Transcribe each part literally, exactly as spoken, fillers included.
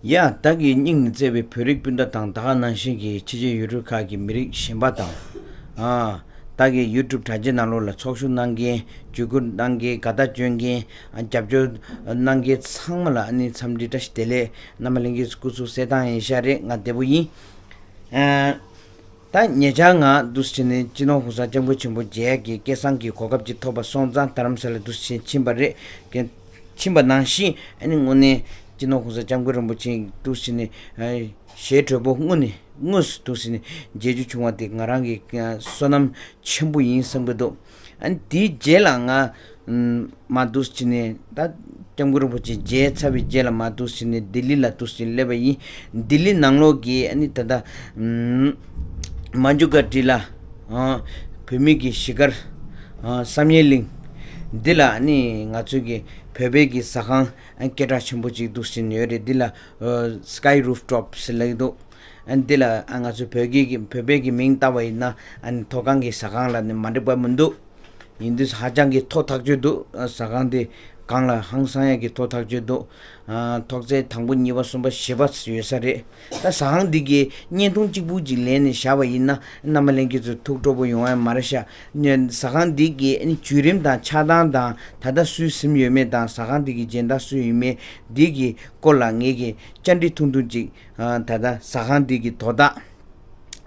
ཡ། བདག་གི་སྙིང་ནས་བརྩེ་བའི་བོད་རིགས་སྤུན་ཟླ་དང་། ད་ག་ནང་བཞིན་གྱི་ཕྱི་རྒྱལ་ཡུལ་གྲུ་ཁག་གི་མི་རིགས་གཞན་པ་དང་། ཨ། བདག་གི་ཡུ་ཊུབ་དྲ་རྒྱའི་ནང་ལོགས་ལ་ཚོགས་ཞུགས་གནང་མཁན། བརྒྱུད་སྐུར་གནང་མཁན། དགའ་རྟགས་སྤྱོད་མཁན། ཨ། རྒྱབ་སྐྱོར་གནང་མཁན་ཚང་མ་ལ་ཨ་ནི་འཚམས་འདྲི་བཀྲ་ཤིས་བདེ་ལེགས། རྣམ་པ་ལྷན་རྒྱས་སྐུ་གཟུགས་གསལ་ཐང་ཡིན་ཤག་རེད། ང་བདེ་པོ་ཡིན། ཨ། ད་ཉེ་ཆར་ང་འདུག་སེ་བྱས་ནས་སྤྱི་ནོར་༸གོང་ས་༸སྐྱབས་མགོན་ཆེན་པོ་མཇལ་ཡག་གི་སྐལ་བཟང་གི་གོ་སྐབས་ཅིག་ཐོབ་པ་སོང་ཙང་རྡ་རམ་ས་ལ་འདུག་སེ་བྱས་ནས་ཕྱིན་པ་རེད། ཕྱིན་པ་ནང་བཞིན་ཨ་ནི་དངོས་གནས་སྤྱི་ནོར་༸གོང་ས་༸སྐྱབས་མགོན་རིན་པོ་ཆེ་འདུག་སེ་བྱས་ནས་ཞལ་དྲོན་པོ་དངོས་ནས་དངོས་སུ་འདུག་སེ་བྱས་ནས་མཇལ་རྒྱུ་བྱུང་བ་དེ་ང་རང་གི་བསོད་ནམས་ཆེན་པོ་ཡིན་བསམ་གྱི་འདུག་ཨ་ནི་དེའི་རྗེས་ལ་ང་ཨུམ། མར་འདུག་སེ་བྱས་ནས་ད་༸སྐྱབས་མགོན་རིན་པོ་ཆེ་མཇལ་ཚར་བའི་རྗེས་ལ་མར་འདུག་སེ་བྱས་ནས་ལྡི་ལི་ལ་འདུག་སེ་བྱས་ནས་སླེབས་པ་ཡིན། ལྡི་ལི་ནང་ལོགས་ཀྱི་ཨ་ནི་ད་ལྟ་ཨུམ། མཉྫུ་ཀ་ཊི་ལ། ཨ། བོད་མི་གི་གཞིས་སྒར། ཨ། བསམ་ཡས་གླིང་འདི་ལ་ཨ་ནི་ང་ཚོའི་གི་བོད་པའི་གི་ཟ་ཁང་ཨ་སྐད་གྲགས་ཆེན་པོ་ཅིག་འདུག་སེ་བྱས་ནས་ཡོད་རེད། འདི་ལ་Sky Rooftop ཟེར་ལབ་ཀྱི་འདུག་ཨ། འདི་ལ་ཨ་ང་ཚོ་བོད་སྐད་ཀྱི་བོད་པའི་གི་མིང་བཏགས་པ་ཡིན་ན་ཨ་ནི་མཐོ་སྒང་གི་ཟ་ཁང་ལབ་ནས་མ་འགྲིག་པ་མི་འདུག་ཡིན་དུས་ཧ་ཅང་གི་མཐོ་ཐག་ཆོད་འདུག་ཨ། ཟ་ཁང་འདི་སྒང་ལ་ཧང་སང་ཡག་གི་མཐོ་ཐག་ཆོད་འདུག་ཨ། ཐོག་བརྩེགས་དང་པོ་གཉིས་པ་གསུམ་པ་བཞི་པ་ཡོད་ས་རེད། ད་ཟ་ཁང་འདི་གི་བརྙན་ཐུང་གཅིག་པུ་ཅིག་ལེན་ནས་བཞག་པ་ཡིན་ན་རྣམ་པ་ལྷན་རྒྱས་ཚོ་ཐུགས་སྤྲོ་པོ་ཡོང་ཡ་མ་རེད་ཤག་ཟ་ཁང་འདི་གི་ཨ་ནི་བརྒྱུད་རིམ་དང་ཆགས་སྟངས་དང་ད་ལྟ་སུས་ཟིན་ཡོད་མེད་དང་ཟ་ཁང་འདི་གི་སྦྱིན་བདག་སུ་ཡིན་མེད་འདི་གི་སྐོར་ལ་ངེད་ཀྱིས་བཅར་འདྲི་ཐུང་ཐུང་ཅིག་ཨ། ད་ལྟ་ཟ་ཁང་འདི་གི་དོ་བདག་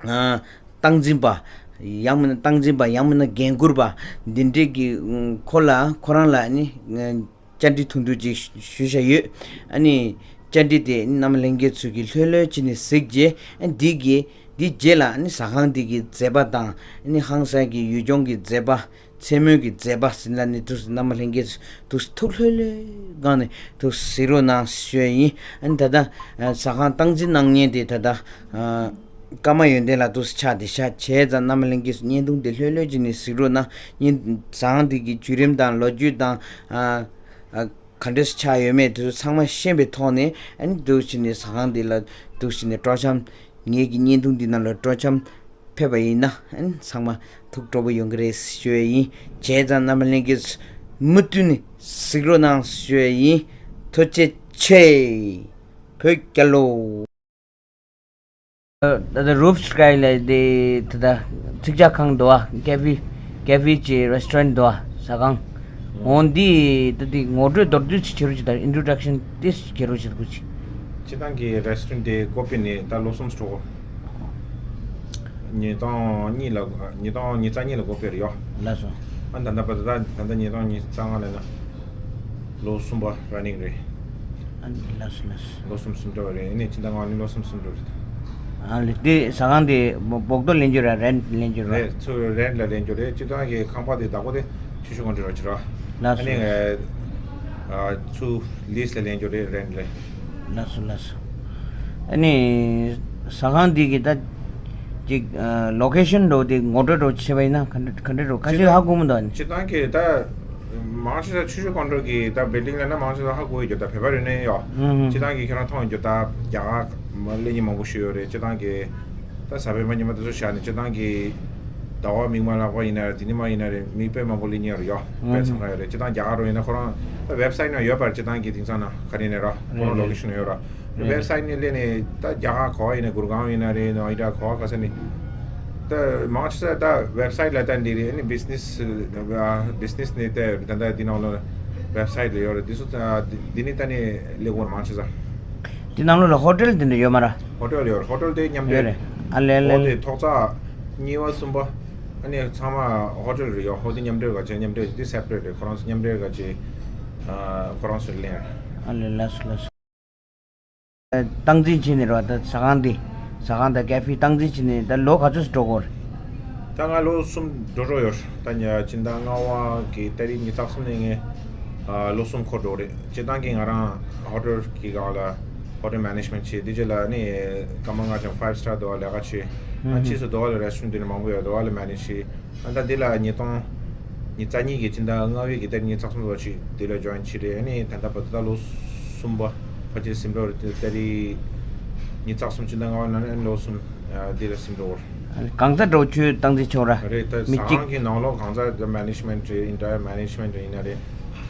ཨ། སྟངས་འཛིན་པ། ཡང་མིན་ན་སྟངས་འཛིན་པ། ཡང་མིན་ན་འགན་འཁུར་བ། འདི་འདྲས་ཀྱི་ཁོ་ལ་ཁོ་རང་ལ་ནི་བཅར་འདྲི་ཐུང་ཐུང་ཅིག་ཞུ་བཞག་ཡོད། ཨ་ནི་བཅར་འདྲི་དེ་རྣམ་པ་ལྷན་རྒྱས་ཚོས་ཀྱིས་ལྷོད་ལྷོད་བྱས་ནས་གཟིགས་རྗེས། ཨ། འདི་གི་འདི་རྗེས་ལ་ནི་ཟ་ཁང་འདི་གི་མཛེས་པ་དང་ནི་ཧང་སང་གི་ཡུལ་ལྗོངས་ཀྱི་མཛེས་པ། མཚན་མོའི་གི་མཛེས་པ་ཟེར་ན་ནི་ཐུགས་རྣམ་པ་ལྷན་རྒྱས་ཐུགས་ཐུགས་ལྷོད་ལྷོད་སྒང་ནས་ཐུགས་གཟིགས་རོགས་གནང་ཞུ་ཡ་ཡིན། ཨ་ནི་ད་ལྟ་ཟ་ཁང་སྟངས་འཛིན་གནང་མཁན་དེ་ད་ལྟ་ཀརྨ་ཡོན་ཏན་ལགས་འདུག་སེ་ཆགས་བསྡད་ཤག་བྱས་ཙང་རྣམ་པ་ལྷན་རྒྱས་སུ་བརྙན་ཐུང་དེ་ལྷོད་ལྷོད་བྱས་ནས་གཟིགས་རོགས་གནང་། བརྙན་ཟ་ཁང་དེ་གི་བརྒྱུད་རིམ་དང་ལོ་རྒྱུས་དང་། ཨ། ཨ། ག་འདྲས་ཆགས་ཡོད་མེད་དེ་ཚོ་ཚང་མ་ཤེས་པའི་ཐོག་ནས། ཨ་ནི་འདུག་སེ་བྱས་ནས་ཟ་ཁང་འདི་ལ་འདུག་སེ་བྱས་ནས་སྤྲོ་འཆམ། ངེད་ཀྱི་བརྙན་ཐུང་འདི་ནང་ལ་སྤྲོ་འཆམ་ཕེབས་པ་ཡིན་ན། ཨ་ནི་ཚང་མ་ཐུགས་སྤྲོ་པོ་ཡོང་གི་རེད་ཞུ་ཡ་ཡིན། བྱས་ཙང་རྣམ་པ་ལྷན་རྒྱས་མུ་མཐུད་ནས་གཟིགས་རོགས་གནང་ཞུ་ཡ་ཡིན། ཐུགས་རྗེ་ཆེ། བོད་རྒྱལ་ལོ། ད་ལྟ་Roof Sky ལབ་དེ་ད་ལྟ་ཚིག་ཇ་ཁང་འདུག་པ། ཀེ་ཧྥེ། ཀེ་ཧྥེ་ཅིག་རེ་སི་ཊོ་རན་འདུག་པ། ཟ་ཁང་། འོ་འདི་ད་འདི་ངོ་སྤྲོད་མདོར་བསྡུས་ཅིག་བྱེད་རོགས་བྱེད་དང་། ཨིན་ཊྲོ་ཌག་ཤན་ཏོག་ཙམ་བྱེད་རོགས་བྱེད་དགོས་ཅིག་སྤྱིར་བཏང་གི་རེ་སི་ཊོ་རན་འདི་སྒོ་ཕྱེ་ནས་ད་ལོ་གསུམ་འགྲོ་གི་ཡོད། ཉིས་སྟོང་གཉིས་ལ། ཉིས་སྟོང་ཉི་ཤུ་རྩ་གཉིས་ལ་སྒོ་ཕྱེ་རེད་ཡོད། ལགས་སོ། ཨ། ད་ལྟ་བར་དུ་ད་ད་ལྟ་ཉིས་སྟོང་ཉི་ཤུ་རྩ་ལྔ་ལ་ན་ལོ་གསུམ་པ་རན་ནིང་རེད། ཨ། ལགས་སོ་ལགས་སོ། ལོ་གསུམ་ཟིན་འགྲོ་བ་རེད། ཨ་ནི་སྤྱི་ཟླ་ལྔ་པ་ནས་ལོ་གསུམ་ཟིན་འགྲོ་རེད། ཨ་ལེ། དེ་ཟ་ཁང་དེ་སྦོག་ཏོ་ལེན་རྒྱུ་ར། རེན་ཊི་ལེན་རྒྱུ་ར། རེད། ཚུར་རེན་ཊི་ལ་ལེན་རྒྱུ་རེད། སྤྱིར་བཏང་གི་ཁང་པ་དེ་བདག་པོ་དེ་ཆུ་ཤུར་ཀོན་ཊི་རེཊ་བྱེད་རོགས། ལགས་སོ། ཨ་ནི་ལགས་སོ། ཨ། ཚུར་ལིས་ལ་ལེན་རྒྱུ་རེད། རེན་ཊི་ལ། ལགས་སོ་ལགས་སོ། ཨ་ནི་ཟ་ཁང་འདི་གི་ད་ཅིག་ཨ། ལོ་ཀེ་ཤན་འདྲ་བོ་དེ་ངོ་སྤྲོད་འདྲ་བོ་བྱས་པ་ཡིན་ན་ག་འདྲ་ག་འདྲ་འདྲ་བོ། ཁ་ཤས་ཧ་གོ་མི་འདུག་ཨ་ནི། སྤྱིར་བཏང་གི་ད་མང་ཆེ་ས་ཆུ་ཤུར་ཀོན་ཊི་རེཊ་གི་ད་བིལ་ཌིང་ལ་ན་མང་ཆེ་ས་ཧ་གོ་ཡོད་རྒྱུ། ད་བོད་པ་རེད་ནས་ཡོད། ཨུ་ཧུ། སྤྱིར་བཏང་གི་ཁྱེད་རང་མཐོང་ཡོད་རྒྱུ། ད་རྒྱ་གར་མ་སླེབས་མཁན་མང་པོ་ཞིག་ཡོད་རེད། སྤྱིར་བཏང་གི་ད་གཟའ་སྤེན་པ་ཉི་མ་དེ་ཚོ་བཞག་ནས་སྤྱིར་བཏང་གི་ཟླ་བ་མིག་དམར་ལྷག་པ་ཡིན་ན་རེད། དེ་ཉི་མ་ཡིན་ན་རེད། མི་དཔེ་མང་པོ་སླེབས་མཁན་ཡོད་རེད་ཡོད། དཔེ་ཚང་ཁ་ཡོད་རེད། སྤྱིར་བཏང་རྒྱ་གར་རུ་ཡིན་ན་ཁོ་རང་ད་ཝེབ་སའིཊ་ནང་ཡོད་པ་རེད། སྤྱིར་བཏང་གི་དེང་སང་ན་ག་རེ་ཡིན་ན་ར་ཁོ་རང་རེད་ལོ་ཀེ་ཤན་ཡོད་ར། རེད། ཝེབ་སའིཊ་ནས་སླེབས་ནས་ད་རྒྱ་གར་ག་པར་ཡིན་ན། གུར་གཱོན་ཡིན་ན་རེད། ནོ་ཡི་ཌ་ག་པར་ག་ས་ནས། ད་མང་ཆེ་ས་ད་ཝེབ་སའིཊ་ལ་ད་འདི་རེད། ཨ་ནི་བི་ཛི་ནེ་སི། བི་ཛི་ནེ་སི་ནས་ད་ད་ད་འདི་ནང་ལོགས་ཝེབ་སའིཊ་ལ་ཡོད་རེད། འདི་ཚོ་ད་འདི་ནས་ད་ནི་སླེབས་དགོས་རེད་མང་ཆེ་ས། འདི་ནང་ལོགས་ལ་ཧོ་ཊེལ་འདི་འདྲ་ཡོད་མ་ར། ཧོ་ཊེལ་ཡོད་རེད། ཧོ་ཊེལ་དེ་མཉམ་འབྲེལ་ཡོད་རེད། ཨ་ལེ་ཨ་ལེ། ཧོ་ཊེལ་ཐོག་བརྩེགས་གཉིས་པ་གསུམ་པ། ཨ་ནི་ཚང་མ་ཧོ་ཊེལ་རེད་ཡོད། ཧོ་ཊེལ་མཉམ་འབྲེལ་ག་བྱས། མཉམ་འབྲེལ་འདི་སེ་པ་རེཊ་རེད། ཁོ་རང་ཚོ་མཉམ་འབྲེལ་ག་བྱས། ཨ། ཁོ་རང་ཚོ་ལེན། ཨ་ལེ། ལགས་སོ་ལགས་སོ། སྟངས་འཛིན་བྱས་ནས་རོ། ད་ཟ་ཁང་འདི། ཟ་ཁང་དང་ཀེ་ཧྥེ་སྟངས་འཛིན་བྱས་ནས་ད་ལོ་ག་ཚོད་འགྲོ་གི་ཡོད་རེད། ད་ང་ལོ་གསུམ་འགྲོ་འགྲོ་ཡོད། ད་ཉ་སྤྱི་ཟླ་ལྔ་པ་གི་ཏ་རིག་ཉི་ཤུ་རྩ་གསུམ་ནས་ངས་ཨ་ལོ་གསུམ་འཁོར་འགྲོ་རེད། སྤྱིར་བཏང་གི་ང་རང་ཧོ་ཊེལ་གི་སྒང་ལ་ཧོ་ཊེལ་མེ་ནེ་ཇི་མེན་ཊི་བྱས། དེ་རྗེས་ལ་ནི་སྐར་མ་ལྔ་བཅུ་ཕའིབ་སི་ཊར་དེ་པར་ལས་ཀ་བྱས། ཨ་ཕྱིས་སུ་དེ་པར་ལ་རེ་སི་ཊོ་རེནཊ་དེ་འདྲ་མང་པོ་ཡོད། དེ་པར་ལ་མེ་ནེ་ཇི་བྱས། ཨ་ད་འདི་ལ་ཉིས་སྟོང་ཉི་ཤུ་རྩ་གཉིས་ཀྱི་སྤྱི་ཟླ་ལྔ་པའི་གི་ཏ་རིག་ཉི་ཤུ་རྩ་གསུམ་ལོ་ཅིག་འདི་ལ་ཇོ་ཡིན་བྱས་རེད། ཨ་ནི་ད་ལྟ་བར་དུ་ད་ལོ་གསུམ་པ་ཕལ་ཆེར་ཟིན་འགྲོ་རེད། ཏ་རིག་ཉི་ཤུ་རྩ་གསུམ་སྤྱི་ཟླ་ལྔ་པ་ནང་ནས་ཨ་ནི་ལོ་གསུམ་ཨ་འདི་ལ་ཟིན་འགྲོ་གི་རེད། གང་ཚ་འགྲོ་ཆུ་བཏང་རྩིས་ཆོག་ར། རེད། ད་མི་ཟ་གཅིག་ཁང་གི་ནང་ལོགས་གང་ཚ་ད་མེ་ནེ་ཇི་མེན་ཊི་རེད། ཨེན་ཊ་ཡར་མེ་ནེ་ཇི་མེན་ཊི་ཡིན་ན་རེད།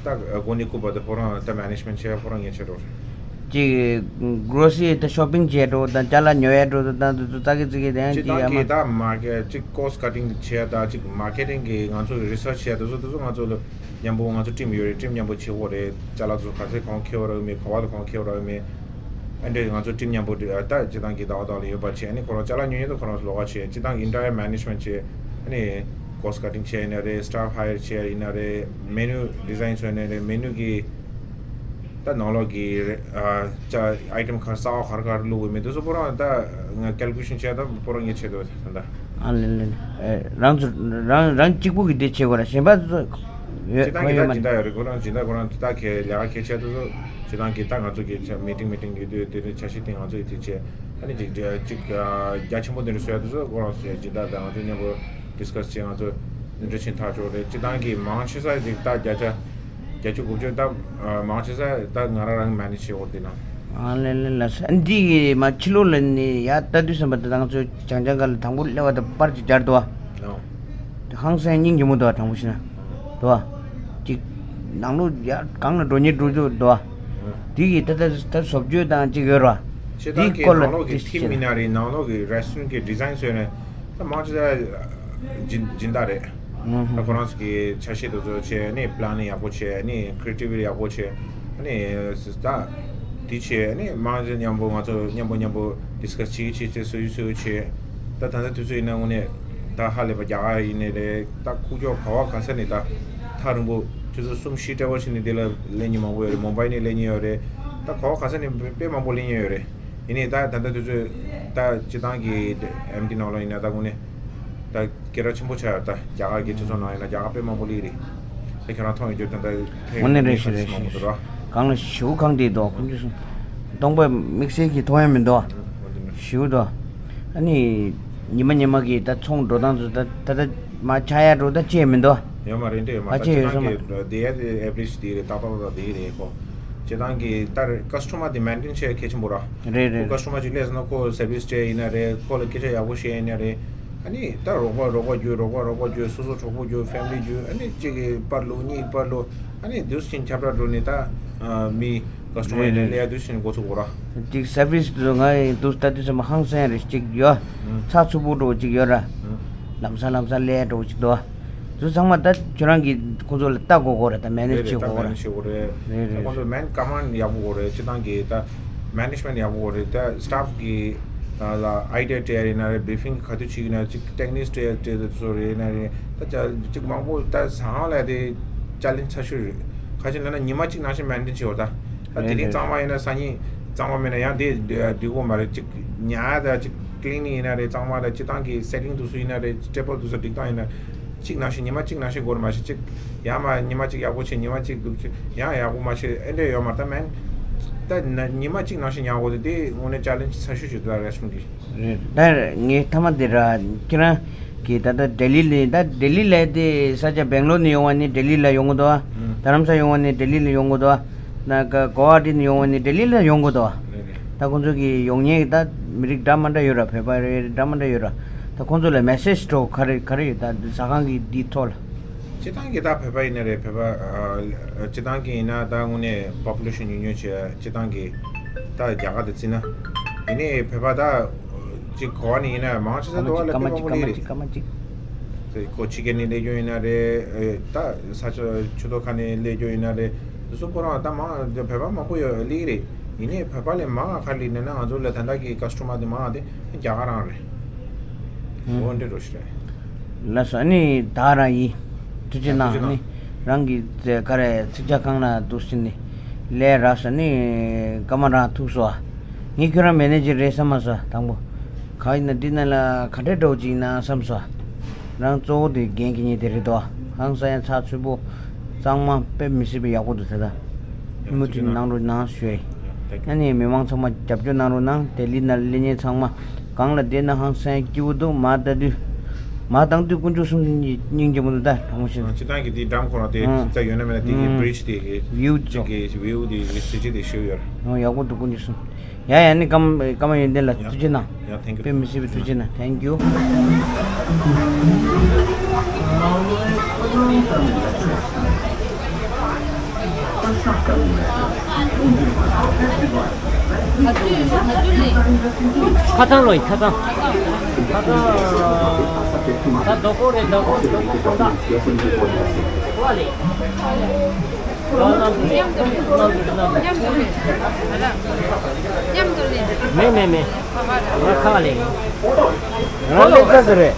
ད་སྒོ་ནས་བཀུག་པ་དེ་ཁོ་རང་ད་མེ་ནེ་ཇི་མེན་ཊི་བྱས་ཁོ་རང་ངས་བྱས་འགྲོ་རེད། ཅིག་གྲོ་སི་ད་ཤོ་པིང་བྱས་འགྲོ་དང་ཅ་ལག་ཉོ་ཡས་འགྲོ་དང་དུ་ཙག་གི་ཙིག་གི་དེ་ཡང་སྤྱིར་བཏང་གི་ད་མར་ཀེ་ཅིག་ཀོ་སི་ཊི་ཀ་ཊིང་བྱས་ད་ཅིག་མར་ཀེ་ཊིང་གི་ང་ཚོ་རི་སར་ཆི་བྱས་དུ་སུ་དུ་སུ་ང་ཚོ་ལ་མཉམ་པོ་ང་ཚོ་ཊིམ་ཡོད་རེད། ཊིམ་མཉམ་པོ་བྱེད་དགོས་རེད། ཅ་ལག་ཚོ་ག་ཚད་གོང་ཁེ་བ་ར་མེད་ག་བ་ལ་གོང་ཁེ་བ་ར་མེད། ཨ་འདྲས་ང་ཚོ་ཊིམ་མཉམ་པོ་ད་སྤྱིར་བཏང་གི་ད་བ་ད་ལ་ཡོད་པ་བྱས་ཨ་ནི་ཁོ་རང་ཅ་ལག་ཉོ་ཉོ་དུ་ཁོ་རང་ལོགས་ཀ་བྱས་སྤྱིར་བཏང་གི་ཨིན་ཊ་ཡར་མེ་ནེ་ཇི་མེན་ཊི་བྱས་ཨ་ནི་ཀོ་སི་ཊི་ཀ་ཊིང་བྱས་ཡིན་ན་རེད། སི་ཊཕ་ཧ་ཡར་བྱས་ཡིན་ན་རེད། མེ་ནུ་ཌི་ཛའིན་བཟོས་ཡིན་ན་རེད། མེ་ནུ་གི་ད་ནང་ལོགས་ཀྱི་ཨ་ཅ་ཨའི་ཊེམ་ག་རེ་གསར་པ་ག་རེ་ག་རེ་བླུགས་དགོས་མེད་དུ་སོ་པོ་རང་ད་ང་ཀལ་ཀུ་ལེ་ཤན་བྱས་ད་པོ་རང་ངས་བྱས་འདུག་ད། ཨ་ལེ་ལེ་ལེ། ཨེ་རང་ཚོ་རང་རང་གཅིག་པུ་གི་དེ་བྱེད་དགོས་ར་གཞན་པ་ཚོ་ཡོད་སྤྱིར་བཏང་གི་ད་སྦྱིན་བདག་ཡོད་རེད། ཁོ་རང་སྦྱིན་བདག་ཁོ་རང་ད་གལ་ལས་ཀ་གལ་ཆེ་དུ་སོ་སྤྱིར་བཏང་གི་ད་ང་ཚོ་གི་མི་ཊིང་མི་ཊིང་ཡོད་དུས་དེ་ནས་འཆར་གཞི་དེ་ང་ཚོ་ཡི་དེ་བྱས་ཨ་ནི་ཅིག་ཅིག་རྒྱ་ཆེན་པོ་དེ་འདྲ་བཟོ་ཡ་དུ་སོ་ཁོ་རང་སྦྱིན་བདག་དང་ང་ཚོ་མཉམ་པོ་ཌི་སི་ཀ་སི་བྱས་ང་ཚོ་འདྲ་ཕྱིན་ཐག་ཆོད་རེད། སྤྱིར་བཏང་གི་མང་ཆེ་ས་ཅིག་ད་བརྒྱ་ཆ་བརྒྱད་ཅུ་དགུ་བཅུ་ད་མང་ཆེ་ས་ད་ང་རང་རང་མེ་ནེ་ཇི་བྱེད་དགོས་དེ་ན། ཨ་ལེ་ལེ་ལ་ས་འདི་གི་མ་ཕྱི་ལོགས་ལ་ནི་ཡ་ལྟ་དུས་བསམ་པ་དེ་ང་ཚོ་བྱང་ཆ་ག་ལ་དང་པོ་སླེབས་པ་དང་པར་ཅིག་སྦྱར་འདུག་ཨ། ཨོ། དེ་ཧང་སང་སྙིང་རྗེ་མོ་འདུག་ཨ། དྲང་པོ་བཤད་ན་འདུག་ཨ། ཅིག་ནང་ལོགས་ཡ་གང་ལ་འགྲོ་ཉེ་འགྲོ་རྒྱུ་འདུག་ཨ། དེ་གི་ད་ད་ད་བཟོ་བཅོས་དང་ཅིག་ཡོད་ར། སྤྱིར་དེའི་བཏང་གི་སྐོར་ལ་ནང་ལོགས་ཀྱི་དེ་ཐིམ་ཡིན་ན་རེད། ནང་ལོགས་ཀྱི་རེ་སི་ཊོ་རན་གྱི་ཌི་ཛའིན་བཟོས་ནས་ད་མང་ཆེ་ས་སྦྱིན་སྦྱིན་བདག་རེད། ད་ཁོ་རང་ཚོ་གི་འཆར་གཞི་དེ་ཚོ་བྱས་ནས་པི་ལན་ཡག་པོ་བྱས་ནས་ཁི་རེ་ཊི་ཝི་ཊི་ཡག་པོ་བྱས་ནས་ད་དེ་བྱས་ནས་མང་ཆེ་མཉམ་པོ་ང་ཚོ་མཉམ་པོ་མཉམ་པོ་ཌི་སི་ཀ་སི་བྱེད་ཀྱི་བྱེད་ཀྱི་སུ་ཡུ་སུ་ཡུ་བྱས་ད་ད་ལྟ་དུས་ཚོད་ཡིན་ན་དངོས་གནས་ད་ཧ་ལས་པ་རྒྱ་གར་ཡིན་ནའི་རེད། ད་ཁུག་ཀྱོག་ག་བ་ག་ས་ནས་ད་ཐག་རིང་པོ་ཆུ་ཚོད་གསུམ་བཞི་ཊེ་རེ་ཝལ་བྱས་ནས་དེ་ལ་སླེབས་མཁན་མང་པོ་ཡོད་རེད། མུམ་བྷའི་ནས་སླེབས་མཁན་ཡོད་རེད། ད་ག་བ་ག་ས་ནས་དཔེ་མང་པོ་སླེབས་མཁན་ཡོད་རེད། ཡིན་ནའི་ད་ད་ལྟ་དུས་ཚོད་ད་སྤྱིར་བཏང་གི་ཨེམ་ཊི་ནང་ལ་ཡིན་ན་ད་དངོས་གནས་ད་སྐད་གྲགས་ཆེན་པོ་ཆགས་ཡོད། ད་རྒྱ་གར་གྱི་སྤྱི་ཚོགས་ནང་ཡིན་ན་རྒྱ་གར་དཔེ་མང་པོ་སླེབས་རེད། ད་ཁྱེད་རང་མཐོང་ཡོད་རྒྱུ་ད་ད་དངོས་གནས་རེད་ཤི་རེད་ཤི། མང་པོ་འདུག་ར། གང་ལ་ཞེའུ་གང་དེ་འདུག་ཁོང་ཚོ་སོང་། སྟོང་པ་དམིགས་བསལ་གྱི་མཐོང་ཡ་མི་འདུག་ཨ། ཞེའུ་འདུག་ཨ་ནི་ཉི་མ་ཉི་མ་གི་ད་ཚོང་འགྲོ་སྟངས་ཚོ་ད་ད་ད་མ་ཆགས་ཡ་འགྲོ་ད་ཅི་ཡ་མི་འདུག་ཨ། ཡོད་མ་རེད་འདྲ་ཡོད་མ་ད་ཅི་ཡ་ཡོད་ས་མ་རེད། དེ་ཡ་དེ་ཨེ་བྷི་རེཇ་དེ་རེད། ཏག་ཏག་ཏག་ཏག་དེ་རེད་ཁོ། སྤྱིར་བཏང་གི་ད་ཀ་སི་ཊོ་མར་དེ་མེན་ཊེན་བྱེད་གལ་ཆེན་པོ་ར། རེད་རེད། ཁོ་ཀ་སི་ཊོ་མར་ཅིག་སླེབས་སོང་ན་ཁོ་སར་བིས་སྤྲད་ཡིན་ན་རེད། ཁོ་ལ་སྐད་ཆ་ཡག་པོ་བཤད་ཡིན་ན་རེད། ཨ་ནི་ད་རོགས་པ་རོགས་པ་བརྒྱུད་རོགས་པ་རོགས་པ་བརྒྱུད་སོ་སོ་གྲོགས་པོ་བརྒྱུད་ཕེ་མི་ལི་བརྒྱུད་ཨ་ནི་གཅིག་གི་པར་བླུགས་གཉིས་པར་བླུགས་ཨ་ནི་དུས་ཆེན་ཁྱབ་བསྒྲགས་འགྲོ་ནས་ད་མི་ཀ་སི་ཊོ་མར་ཡིན་ན་སླེབས་ཡ་དུས་ཆེན་འགོ་ཚུགས་དགོས་ར། གཅིག་སར་བིས་དུ་ང་ཡི་དུས་ད་དུས་ཚང་མ་ཧང་སང་རེ་གཅིག་ཡོད། ཚགས་ཚུད་པོ་འགྲོ་གཅིག་ཡོད་ར། ལམ་སང་ལམ་སང་སླེབས་འགྲོ་གཅིག་འདུག་དུས་ཚང་མ་ད་ཁྱོད་རང་གིས་ཁོང་ཚོ་ལ་ལྟ་དགོས་དགོས་རེད། ད་མེ་ནེ་ཇི་བྱེད་དགོས་དགོས་རེད། རེད་རེད། ཁོང་ཚོ་མེན་ཀ་མན་ཌི་ཡག་པོ་དགོས་རེད། སྤྱིར་བཏང་གི་ད་མེ་ནེ་ཇི་མེན་ཊི་ཡག་པོ་དགོས་རེད། ད་སི་ཊཕ་གི་ལ་ཨའི་ཌི་ཡ་སྤྲད་ཡ་ཡིན་ན་རེད། བི་ཕིང་གི་ག་དུས་བྱེད་ཀྱི་ན་ཅིག་ཊེག་ནིག་སྤྲད་ཡ་སྤྲད་དུས་ཚོ་རེད་ན་རེད། ད་ཅ་ཅིག་མང་པོ་ད་ཟ་ཁང་ལ་དེ་ཅ་ལེན་ཇི་ཆེ་ཤོས་རེད། ཁ་ཅིག་ན་ན་ཉི་མ་གཅིག་ནང་བཞིན་མེན་ཊེན་བྱེད་དགོས་ད། ད་དེ་རིང་གཙང་མ་ཡིན་ན་སང་ཉིན་གཙང་མ་མེད་ན་ཡང་དེ་འགྲིག་གོ་མ་རེད། ཅིག་ཉལ་ད་ཅིག་ཀི་ལི་ནིང་ཡིན་ན་རེད། གཙང་མ་ད་སྤྱིར་བཏང་གི་སེ་ཊིང་དུ་སུ་ཡིན་ན་རེད། ཊེ་བལ་དུ་སུ་སྒྲིག་སྟངས་ཡིན་ན་གཅིག་ནང་བཞིན་ཉི་མ་གཅིག་ནང་བཞིན་དགོས་རེད་མ་གཞི་གཅིག་ཡང་མ་ཉི་མ་གཅིག་ཡག་པོ་བྱེད་ཉི་མ་གཅིག་སྡུག་བྱེད་ཡང་ཡག་པོ་མ་བྱེད་ཨེ་འདྲ་ཡོད་མ་རེད། ད་མེན་ད་ན་ཉི་མ་གཅིག་ནང་བཞིན་ཉལ་དགོས་དེ་དེ་དངོས་གནས་ཅ་ལེན་ཇི་ཆེ་ཤོས་ཅིག་འདུག་ད་རེ་སི་ཊོ་རན་གི། རེད། ད་ངས་མཐའ་མ་དེ་ར་ཁྱེད་རང་གིས་ད་ལྟ་ལྡི་ལི་ལ་ད་ལྡི་ལི་ལ་དེ་ས་ཆ་སྦེང་ལོར་ནས་ཡོང་བ་ནི་ལྡི་ལི་ལ་ཡོང་གི་འདུག་ཨ། རྡ་རམ་ས་ཡོང་བ་ནི་ལྡི་ལི་ལ་ཡོང་གི་འདུག་ཨ། ན་ག་གོ་ཧ་ཊི་ནས་ཡོང་བ་ནི་ལྡི་ལི་ལ་ཡོང་དགོས་དོ། རེད་རེད། ད་ཁོང་ཚོ་གི་ཡོང་མཁན་གི་ད་མི་རིགས་འདྲ་མི་འདྲ་ཡོད་ར། བོད་པ་རེད་འདྲ་མི་འདྲ་ཡོད་ར། ད་ཁོང་ཚོ་ལ་མེ་སེ་ཇི་འདྲ་ག་རེ་ག་རེ་ཡོད། ད་ཟ་ཁང་གི་འདིའི་ཐོག་ལ། སྤྱིར་བཏང་གི་ད་བོད་པ་ཡིན་ན་རེད། བོད་པ་ཨ་སྤྱིར་བཏང་གི་ཡིན་ན་ད་དངོས་གནས་པོ་པུ་ལེ་ཤན་ཉུང་ཉུང་བྱས། སྤྱིར་བཏང་གི་ད་རྒྱ་གར་དེ་བརྩིས་ན་ཡིན་ནའི་བོད་པ་ད་ཅིག་གོ་བ་ནས་ཡིན་ན་མང་ཆེ་ས་འདུག་བ་ལ་དཔེ་མང་པོ་སླེབས་རེད། སྐད་མ་གཅིག་སྐད་མ་གཅིག་སྐད་མ་གཅིག་སྐད་མ་གཅིག་ཁོ་ཕྱི་རྒྱལ་ནས་སླེབས་རྒྱུ་ཡིན་ན་རེད། ཨེ་ད་ས་ཆ་ཆུ་ཐོག་ཁ་ནས་སླེབས་རྒྱུ་ཡིན་ན་རེད། དེ་ཚོ་ཁོ་རང་ད་མང་བོད་པ་མང་པོ་ཡོད་སླེབས་རེད། ཡིན་ནའི་བོད་པ་ལས་མང་ང་ག་རེ་སླེབས་ནས་ན་ང་ཚོ་ལ་ད་ལྟ་གི་ཀ་སི་ཊོ་མར་དེ་མང་ང་དེ་རྒྱ་གར་རང་རེད། ཨུམ། འོ་འདྲ་རོ་ཞིག་རེད། ལགས་སོ། ཨ་ནི་ད་རང་ཡིན། ཐུགས་རྗེ་གནང་། ཨ་ནི་རང་གི་ཚེ་ག་རེ་ཚིག་ཇ་ཁང་ན་འདུག་ཟིན་ནི་ལས་རག་སོ་ནི་སྐར་མ་རང་ཐུག་སོ། ངས་ཁྱོད་རང་མེ་ནེ་ཇར་རེད་བསམ་མ་སོང་དང་པོ། ག་ཡིན་ན་འདི་ན་ལ་ག་འདྲས་འགྲོ་ཅིག་ན་བསམ་སོང་། རང་གཙོ་བོ་དེ་འགན་འཁྱེར་མཁན་དེ་རེད་དོ། ཧང་སང་ཡང་ཚགས་ཚུད་པོ། གཙང་མ་དཔེ་མི་སྲིད་པའི་ཡག་པོ་འདུག་ད་ལྟ། མུ་མཐུད་གནང་རོགས་གནང་ཞུ་ཡ་ཡིན། ཨ་ནི་མི་མང་ཚང་མ་རྒྱབ་སྐྱོར་གནང་རོགས་གནང་། ལྡི་ལི་ན་སླེབས་མཁན་ཚང་མ་གང་ལ་བསྡད་ན་ཧང་སང་སྐྱིད་པོ་འདུག་མར་ལྟ་དུས། མར་ལྟ་དུས་དཀོན་མཆོག་གསུམ་སྙིང་རྗེ་མོ་འདུག་ད་དྲང་པོ་བཤད་ན། སྤྱིར་བཏང་གི་དེ་འགྲམ་ཁོ་རང་དེ་ཨང་ད་ཡོད་ན་མེད་ན་དེ་གི་ཨང་བི་རི་ཇི་དེ་གི་ཝིའུ་ཅིག་གི་ཝིའུ་དེ་གི་གཟི་བརྗིད་དེ་ཞེ་པོ་ཡོད་རེད། ཨང་ཡག་པོ་འདུག་དཀོན་མཆོག་གསུམ། ཡ་ཡ་ནི་སྐར་མ་སྐར་མ་ཡོན་ཏན་ལ་ཡ་ཐུགས་རྗེ་གནང་། ཡ་ཐེང་ཀིའུ། དཔེ་མི་སྲིད་པའི་ཐུགས་རྗེ་གནང་། ཐེང་ཀིའུ། ཁ་ཚང་ལོ་ཡིན། ཁ་ཚང་། ཁ་ཚང་། ད་རྡོ་ཀོ་རེད། རྡོ་ཀོ་རྡོ་ཀོ་ཁོང་ད་ཁོ་ལ་ལས། མཉམ་དུ་ལས། མཉམ་དུ་ལས། མེད་མེད་མེད། ང་ཁ་ལས། ང་ལས་ཀ་ཟེར་རེད།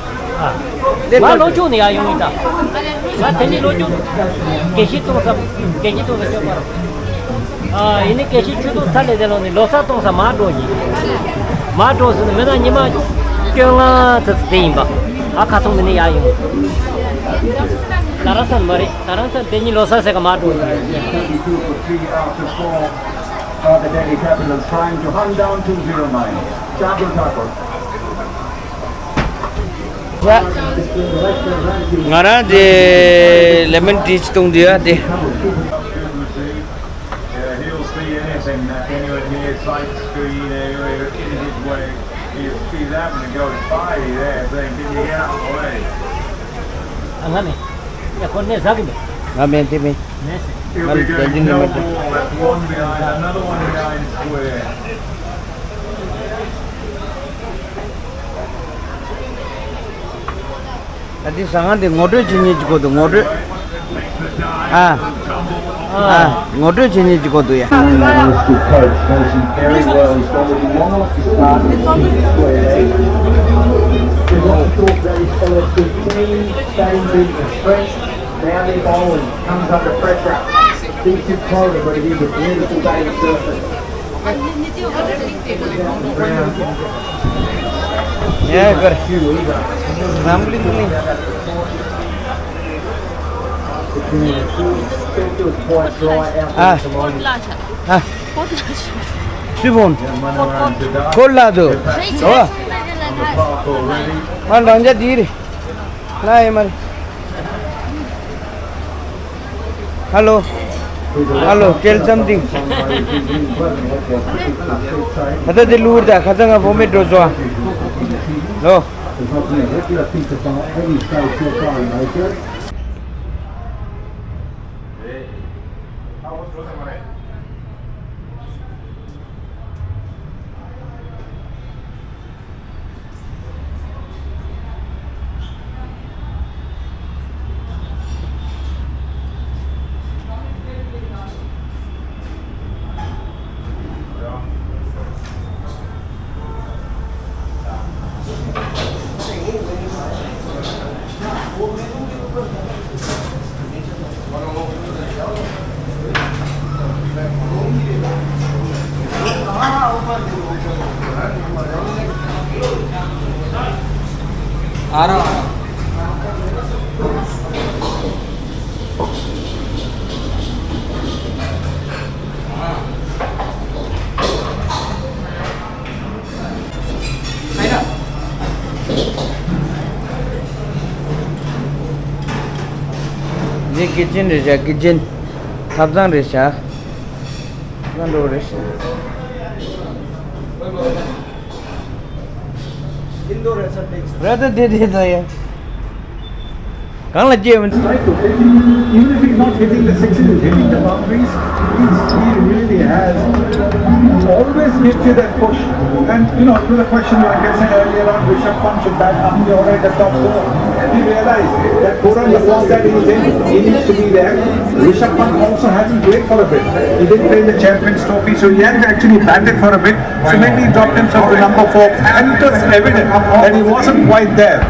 ཨ། ང་ལོ་ཆུང་ནས་ཡར་ཡོང་ཡིན་ད། ང་དེ་ནི་ལོ་ཆུང་། དགེ་བཤེས་གཏོང་ས། དགེ་བཤེས་གཏོང་ས་སྐྱོབ་པ། ཨ། ཡིན་ནི་དགེ་བཤེས་ཆོས་དུང་ཚ་ལས་དེ་ལོ་ནི་ལོ་གསར་གཏོང་ས་མར་འགྲོ་ཡིན། མར་འགྲོ་ཟེར་ནི་མི་ན་ཉི་མ་སྐྱོ་ང་ཚ་ཚ་དེ་ཡིན་པ། ཨ། ཁ་ཚོང་མི་ནི་ཡར་ཡོང་། ད་རང་ས་མ་རེད། ད་རང་ས་དེ་ཉིན་ལོ་གསར་ཟེར་ག་མར་འགྲོ་ཡིན། Are the Delhi Capitals trying to hunt down two zero nine? Shardul Thakur. ང་རང་དེ་ལེ་མོན་ཊི་ཅིག་བཏུང་དུས་ཡ་དེ། Yeah, he'll see anything that's anywhere near sight screen area in his way. He's, he's having to go by there, saying, "Can you get out of the way?" ཨ། ང་མེད། ཡ། ཁོ་ནས་ཟ་གི་མེད། ང་མེད་དེ་མེད། ང་ལ་བདེན་རྫུན་ནི་མེད་དེ། One behind, another one behind square. ཨ། དེ་ཟ་ང་དེ་ངོ་སྤྲོད་བྱེད་མཁན་ཅིག་དགོས་འདུག་ངོ་སྤྲོད། ཨ། ཨ། ངོ་སྤྲོད་བྱེད་མཁན་ཅིག་དགོས་འདུག་ཡ། Managed to coach Nelson very well. He's got a long square leg. It's not short, very solid, fifteen, batting being fresh. Now the bowling comes under pressure. Decent bowling, but it is a beautiful batting surface. Yeah, good. Rambling to me. Ah. Ah. Sibon. Kol la do. Oh. Man banja dir. Na emar. Hello. Hello, tell something. Ada de lur da, kata nga vomit do zo. Lo. འདི་ཀི་ཅན་རེད་ཤག་ཀི་ཅན། ཐབ་ཚང་རེད་ཤག་ང་འགྲོ་རེད་ཤག Brother, they did there. གང་ལ་སྐྱེས་ཡོད། Strike to hit, even if he's not hitting the sixes, he's hitting the boundaries. He's, he really has always gives you that push. And, you know, to the question you were addressing earlier on, Rishabh Pant should bat up the order at the top four. And we realize that four on the four that he's in, he needs to be there. Rishabh Pant also hasn't played for a bit. He didn't play in the Champions Trophy, so he hadn't actually batted for a bit. So maybe he dropped himself to number four. And it was evident that he wasn't quite there.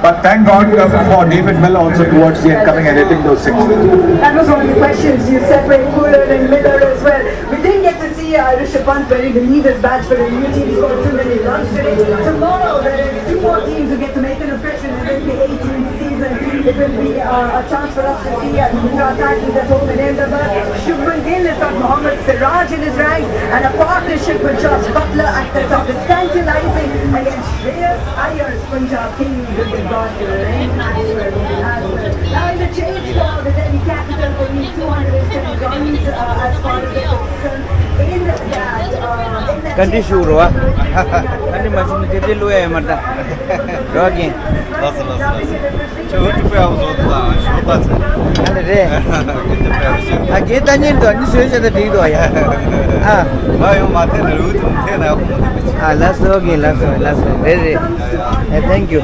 But thank God, uh, for David Miller also towards the end coming and hitting those sixes. That was one of the questions. You separate Kulwant and Miller as well. We didn't get to see, uh, Rishabh Pant wearing the leaders badge for a new team. He scored too many runs today. Tomorrow, there is two more teams who get to make an impression within the eighteenth season. It will be, uh, a chance for us to see, uh, Gujarat Titans at home in Ahmedabad. Shubman Gill has got Mohammad Siraj in his ranks and a partnership with Jos Buttler at the top is tantalizing against Shreyas Iyer's Punjab Kings. They've got Glenn Maxwell as well. Now in the chase for the Delhi capital, only two hundred and seven runs, uh, as far as the concern in that, uh, in that བཀའ་འདྲི་ཞུ་རོགས། བཀའ་འདྲི་མ་ཞུས་ན་དེ་འདྲའི་བློ་ཡ་ཡོད་མ་རེད་ད། རོགས་རྒན། ལགས་སོ་ལགས་སོ་ལགས་སོ། ཁྱོད་ཨུ་ཏུ་པའི་ཨ་བཟོ་དང་ཞོགས་པ་ཚེ། ཨ་ལེ་རེད། ཨུ་ཏུ་པའི་ཨ་བཟོ། ཨ་རྒན་ལྟ་ཉན་དུ་ཨ་ནི་བཟོས་བྱས་ད་འགྲིག་འདུག་ཡ། ཨ། ང་ཡོང་མ་ཐེ་ན་ཨུ་ཏུ་ཐེ་ན་ཡོང་མ་ཐེ་ན། ཨ་ལགས་སོ་རྒན་ལགས་སོ་ལགས་སོ་རེད་རེད། ཨ་thank you.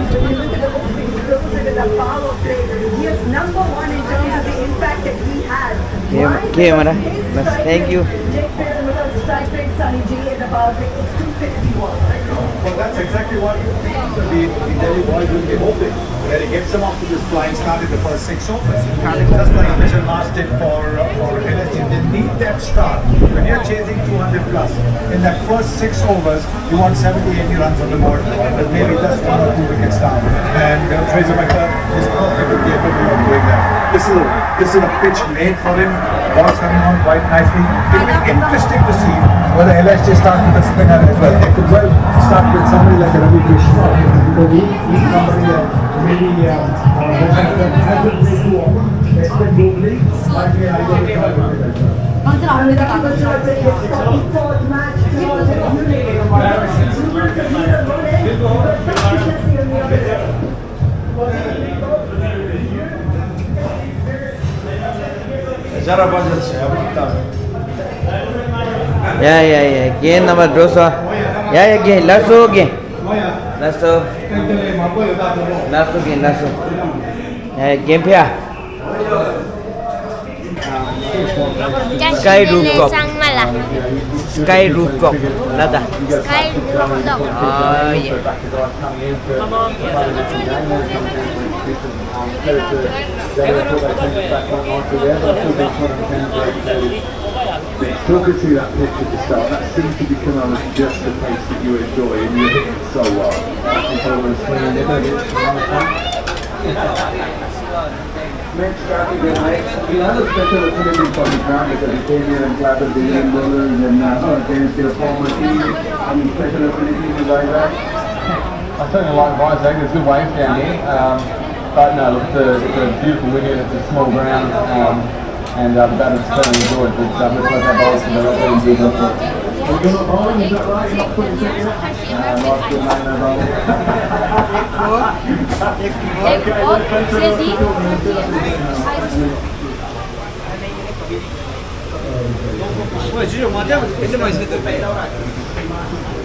He is number one in terms of the impact that he has. Why? Thank you. Jake Peralta strike rate, Sunny J, in about the infinity war. Well, that's exactly what the, the Delhi boys will be hoping. Where he gets them off to this flying start in the first six overs. Just like Mitchell Marsh did for, uh, for L S G, they need that start. When you're chasing two hundred plus, in that first six overs, you want seventy, eighty runs on the board, but maybe just one or two wickets down. And, uh, Fraser McCullum is perfect with the ability of doing that. This is a, this is a pitch made for him. Ball's coming on quite nicely. It'll be interesting to see whether L S G start with a spinner as well. They could well start with somebody like Ravi Krishna. Because he, he's somebody that maybe, uh, uh, hasn't, hasn't played too often. Expect globally, might be an ideal target as well. ཡ་ཡ་ཡ། རྒན་རྣམ་པ་འགྲོ་སོང་། ཡ་ཡ་རྒན་ལགས་སོ་རྒན། ལགས་སོ། ལགས་སོ་རྒན་ལགས་སོ། ཡ་ཡ་རྒན་ཕེ་ཨ། Sky rooftop. Sky rooftop. ལ་ད། Sky rooftop. ཨ་ཡེ། Talk us through that pitch at the start. That seems to be coming just the pace that you enjoy, and you're hitting so well. If I was playing, if I get Mitch, happy good night. We have a special affinity for the ground because he came here and clapped at the Indian bowlers and, uh, against their former team. Any special affinity you guys have? I certainly like Vizag. There's good waves down here. Um, but no, look, it's a, it's a beautiful wicket. It's a small ground. Um, and, uh, the batters certainly enjoyed it. But, uh, looks like our bowlers can develop and do it. You're not bowling, is that right? You're not putting something up? Uh, lost your mind, no bowling. एक और, एक और, से दी।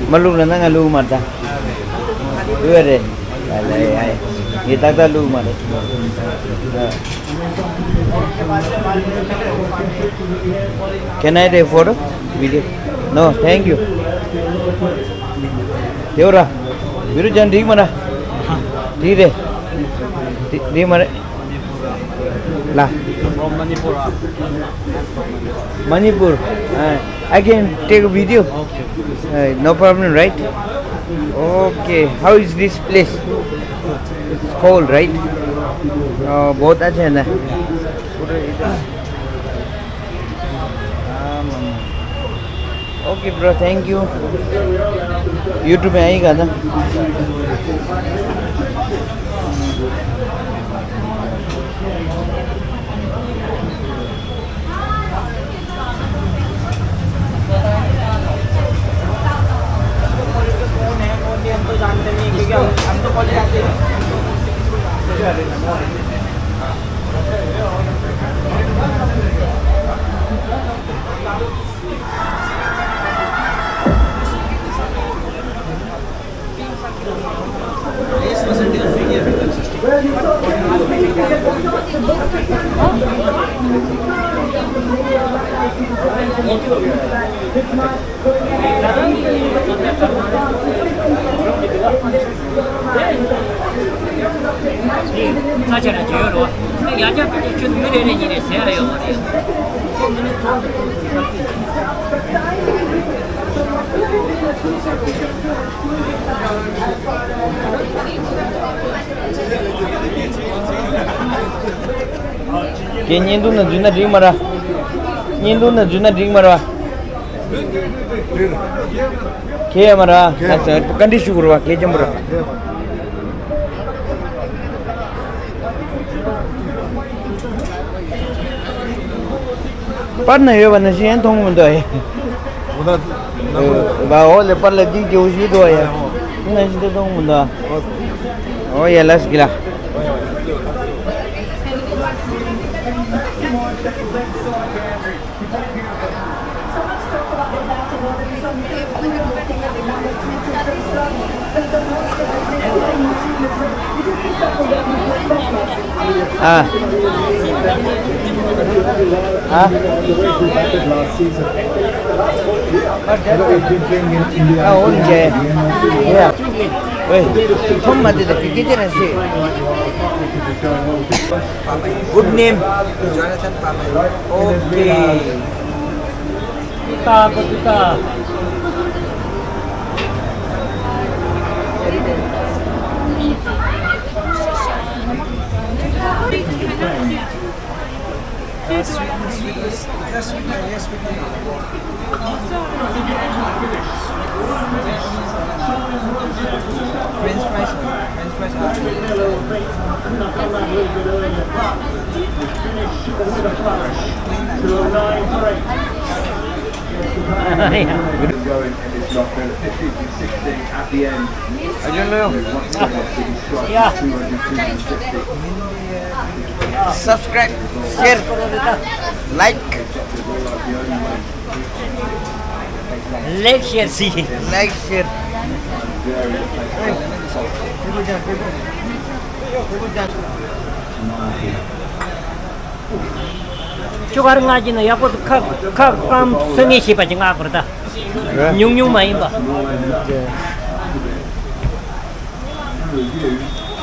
མ་བླུགས་ན་ང་བླུགས་མ་རེད་ད། བླུགས་རེད། ཨ་ལེ་ཨ། ངས་ཏག་ཏག་བླུགས་མ་རེད། Can I take photo? Video? No, thank you. དེ་བ་ར། བི་རུ་ཅན་འགྲིག་མ་ར། འགྲིག་རེད། འགྲིག་མ་རེད། ལ། From Manipur. Manipur. Uh, I can take a video. Okay. Uh, no problem, right? Okay. How is this place? It's cold, right? Uh, बहुत अच्छा है ना? पूरा इधर। हाँ, मामा। Okay, bro, thank you. YouTube में आएगा ना? कौन है, कौन नहीं, हम तो जानते नहीं, क्योंकि हम, हम तो कॉलेज आते हैं। ས་ཆ་ལ་བྱེད་ཡོད་རོགས། ཡང་བསྐྱར་དུ་ཁྱོད་མི་རེ་རེ་གཉིས་རེ་ཟེར་ཡ་ཡོད་མ་རེད། ཁོ་མི་ནི་ཚོགས་འདུ་ཚོགས་འདུ་ཟེར་གི། ཁྱེད་བརྙན་ཐུང་ནང་འཛུལ་ན་འགྲིག་མ་ར། བརྙན་ཐུང་ནང་འཛུལ་ན་འགྲིག་མ་ར། ཁྱེད་ཡ་མ་ར། ང་ཚོ་བཀའ་འདྲི་ཞུ་དགོས་ར་བ། ཁྱེད་ཅམ་པོ་ར། ཁྱེད་ཡ་མ་ར། པར་ན་ཡོད་པ་ནང་བཞིན་ཡང་མཐོང་མི་འདུག་ཨེ། འོ་ད་ན་འོ་ལེ་པར་ལ་འདི་རྒྱལ་པོ་ཞིག་འདུག་ཨེ། འདི་ནང་བཞིན་དུ་མཐོང་མི་འདུག་འོ་ཡ་ལ་སི་ཀི་ལ། ཨ། ཨ། ཨ་འོ་ནི་ཇེ། ཡ། ཝེ། ཐོམ་མ་དེ་དེ་ཀི་ཀི་ཅི་ར་ཤི། Good name. Jonathan Pamai. Okay. Tuta, tuta. Yes, sweetness, sweetness. Yes, sweetness, yes, sweetness. French fries, French fries are going and it's not going to fifty sixty at the end. I don't know. Yeah. Subscribe, share, like. Like, share, see. Like, share. ཁྱོད་ག་རེ་མངགས་ཀྱི་ན་ཡག་པོ་ཁ་ཁ་སྐམ་སོ་ངེས་ཤེས་པ་ཅིག་མངགས་དགོས་རེད་ད། ཉུང་ཉུང་མ་ཡིན་པ།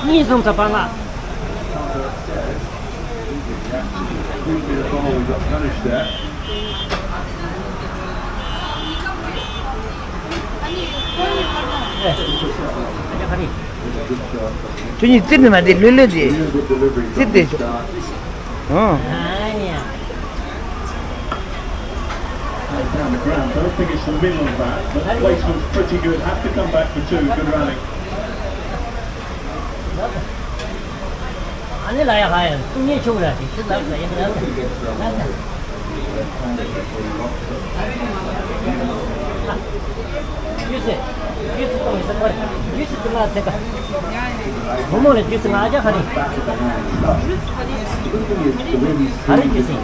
གཉིས་གསུམ་ཙམ་པ་མངགས། ཁྱོད་གཉིས་རྩིབ་ནས་མ་བསྡད། ལྷོད་ལྷོད་བྱས། རྩིབ་བསྡད་ཤོག་ཨང་། Down the ground. Don't think it's the middle of that, but the placement was pretty good. Have to come back for two. Good rally. ཨ་ནི་ལ་ཡ་ཧ་ཡ་ཏུ་ཉེ་ཆུང་ར་དེ་ཤི་ལ་ལ་ཡ་ལ་ལ། ཡུས་སེ་ཡུས་སེ་ཏོང་ཡིན་ས་པར་ཡུས་སེ་ཏུ་ང་ཚེ་ག་བུ་མོ་ལ་ཡུས་སེ་ང་ཨ་ཅག་ཧ་རི་ཧ་རི་ཡུས་སེ།